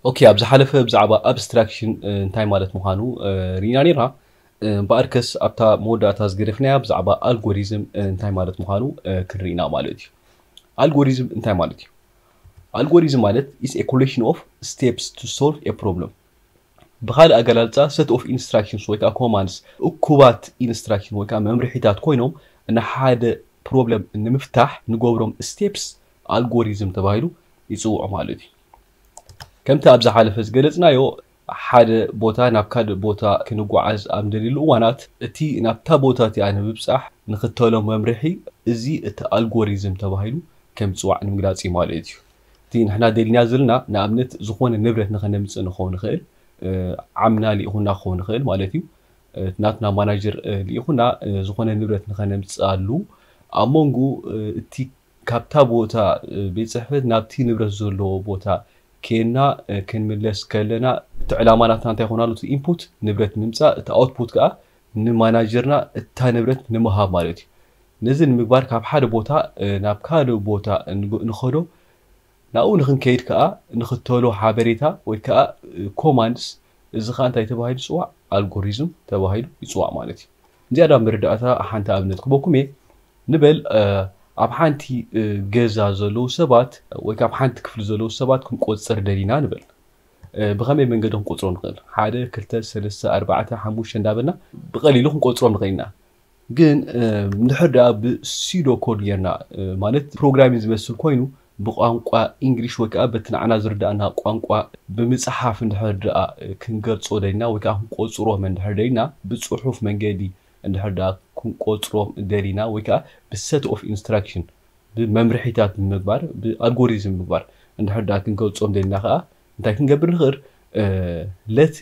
ኦኬ፣ ኣብ ዝሓለፈ ብዛዕባ ኣብስትራክሽን እንታይ ማለት ምዃኑ ርኢና ነርና። እምበኣርከስ ኣብታ መወዳእታ ዝገደፍናያ ብዛዕባ ኣልጎሪዝም እንታይ ማለት ምዃኑ ክንርኢና ማለት እዩ። ኣልጎሪዝም እንታይ ማለት እዩ? ኣልጎሪዝም ማለት is a collection of steps to solve a problem። ብኻልእ ኣገላልፃ set of instructions ወይ ከዓ commands፣ እኩባት ኢንስትራክሽን ወይ ከዓ መምርሒታት ኮይኖም ንሓደ ፕሮብለም ንምፍታሕ ንገብሮም ስቴፕስ ኣልጎሪዝም ተባሂሉ ይፅውዑ ማለት እዩ። ከምቲ ኣብ ዝሓለፈ ዝገለፅናዮ ሓደ ቦታ ናብ ካልእ ቦታ ክንጓዓዝ ኣብ ንደልየሉ እዋናት እቲ ናብታ ቦታ እቲኣ ንምብፃሕ ንኽተሎ መምርሒ እዚ እቲ ኣልጎሪዝም ተባሂሉ ከም ዝፅዋዕ ንምግላፅ እዩ ማለት እዩ። እቲ ንሕና ደሊና ዘለና ንኣብነት ዝኾነ ንብረት ንኸነምፅእ ንኸውን ንኽእል ዓምና ሊኢኹና ክኸውን ንኽእል ማለት እዩ። ናትና ማናጀር ሊኢኹና ዝኾነ ንብረት ንኸነምፅኣሉ ኣብ መንጎ እቲ ካብታ ቦታ ቤት ፅሕፈት ናብቲ ንብረት ዘለዎ ቦታ ኬና ክንምለስ ከለና እቲ ዕላማ ናትና እንታይ ይኾን ኣሎ? እቲ ኢንፑት ንብረት ንምምፃእ፣ እቲ ኣውትፑት ከዓ ንማናጀርና እታ ንብረት ንምሃብ ማለት እዩ። ነዚ ንምግባር ካብ ሓደ ቦታ ናብ ካልእ ቦታ ንኸዶ ናብኡ ንክንከይድ ከዓ ንክተሎ ሓበሬታ ወይ ከዓ ኮማንድስ፣ እዚ ከዓ እንታይ ተባሂሉ ይፅዋዕ? ኣልጎሪዝም ተባሂሉ ይፅዋዕ ማለት እዩ። እዚኣ ዳ መረዳእታ ሓንቲ ኣብነት ክበኩም እየ። ንበል ኣብ ሓንቲ ገዛ ዘለዉ ሰባት ወይ ካብ ሓንቲ ክፍሊ ዘለዉ ሰባት ክንቆፅር ደሊና ንበል። ብኸመይ መንገዲ ክንቆፅሮ ንኽእል? ሓደ፣ ክልተ፣ ሰለስተ፣ ኣርባዕተ፣ ሓሙሽተ እንዳበልና ብቐሊሉ ክንቆፅሮም ንኽእል ኢና። ግን እንድሕር ደኣ ብሲዶ ኮድ ጌርና ማለት ፕሮግራሚንግ ዝመስል ኮይኑ ብቋንቋ ኢንግሊሽ ወይ ከዓ በቲ ንዓና ዝርዳእና ቋንቋ ብምፅሓፍ እንድሕር ደኣ ክንገልፆ ደሊና ወይ ከዓ ክንቆፅሮም እንድሕር ደሊና ብፅሑፍ መንገዲ እንድሕር ደኣ ክንቆፅሮም ደሊና ወይ ከዓ ብሰት ኦፍ ኢንስትራክሽን ብመምርሒታት ብምግባር ብኣልጎሪዝም ምግባር እንድሕር ደኣ ክንገልፆም ደሊና ከዓ እንታይ ክንገብር ንኽእል? let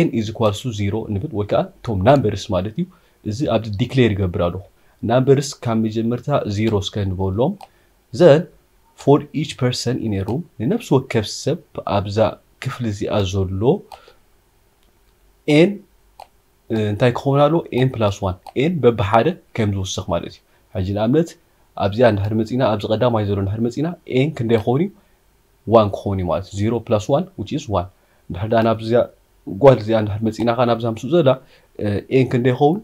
n is equals to zero ንብል ወይ ከዓ እቶም ናምበርስ ማለት እዩ። እዚ ኣብዚ ዲክሌር ይገብር ኣለኹ። ናምበርስ ካብ መጀመርታ ዜሮ እስከ ንበሎም። ዘን for each person in a room፣ ንነፍሲ ወከፍ ሰብ ኣብዛ ክፍሊ እዚኣ ዘሎ ኤን እንታይ ክኸውን ኣለዎ? ኤን ፕላስ ዋን፣ ኤን በብሓደ ከም ዝውስኽ ማለት እዩ። ሕጂ ንኣብነት ኣብዚኣ እንድሕር መፂና ኣብዚ ቀዳማይ ዘሎ እንድሕር መፂና ኤን ክንደይ ክኸውን እዩ? ዋን ክኸውን እዩ ማለት እዩ። ዜሮ ፕላስ ዋን which is ዋን። እንድሕር ደኣ ናብዚኣ ጓል እዚኣ እንድሕር መፂና ከዓ ናብዛ ምስኡ ዘላ ኤን ክንደይ ይኸውን?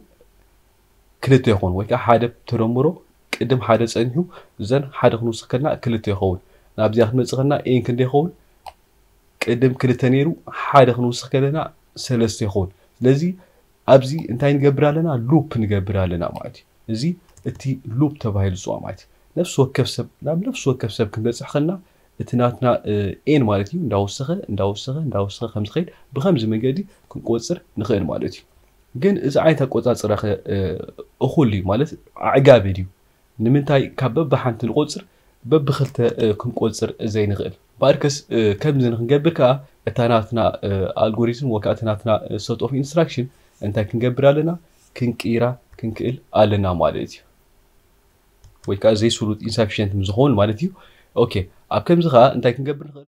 ክልተ ይኸውን ወይ ከዓ ሓደ ተደምሮ ቅድም ሓደ ፀኒሑ ዘን ሓደ ክንውስኽ ከለና ክልተ ይኸውን። ናብዚኣ ክንመፅእ ከለና ኤን ክንደይ ይኸውን? ቅድም ክልተ ነይሩ ሓደ ክንውስኽ ከለና ሰለስተ ይኸውን። ስለዚ ኣብዚ እንታይ ንገብር ኣለና? ሉፕ ንገብር ኣለና ማለት እዩ። እዚ እቲ ሉፕ ተባሂሉ ዝፅዋዕ ማለት እዩ። ነፍሲ ወከፍ ሰብ ናብ ነፍሲ ወከፍ ሰብ ክንበፅሕ ከለና እቲ ናትና ኤን ማለት እዩ እንዳወሰኸ እንዳወሰኸ እንዳወሰኸ ከም ዝኸይድ ብከምዚ መንገዲ ክንቆፅር ንኽእል ማለት እዩ። ግን እዚ ዓይነት ኣቆፃፅራ ከ እኹል ድዩ ማለት ኣዕጋቢ ድዩ? ንምንታይ ካብ በብሓንቲ ንቆፅር በብክልተ ክንቆፅር ዘይንኽእል? ባርከስ ከምዚ ንክንገብር ከዓ እታ ናትና ኣልጎሪዝም ወይ ከዓ እታ ናትና ሰት ኦፍ ኢንስትራክሽን እንታይ ክንገብር ኣለና? ክንቅይራ ክንክእል ኣለና ማለት እዩ። ወይ ከዓ ዘይስሉጥ ኢንሳፊሽንት ዝኸውን ማለት እዩ። ኦኬ፣ ኣብ ከምዚ ከዓ እንታይ ክንገብር ንኽእል?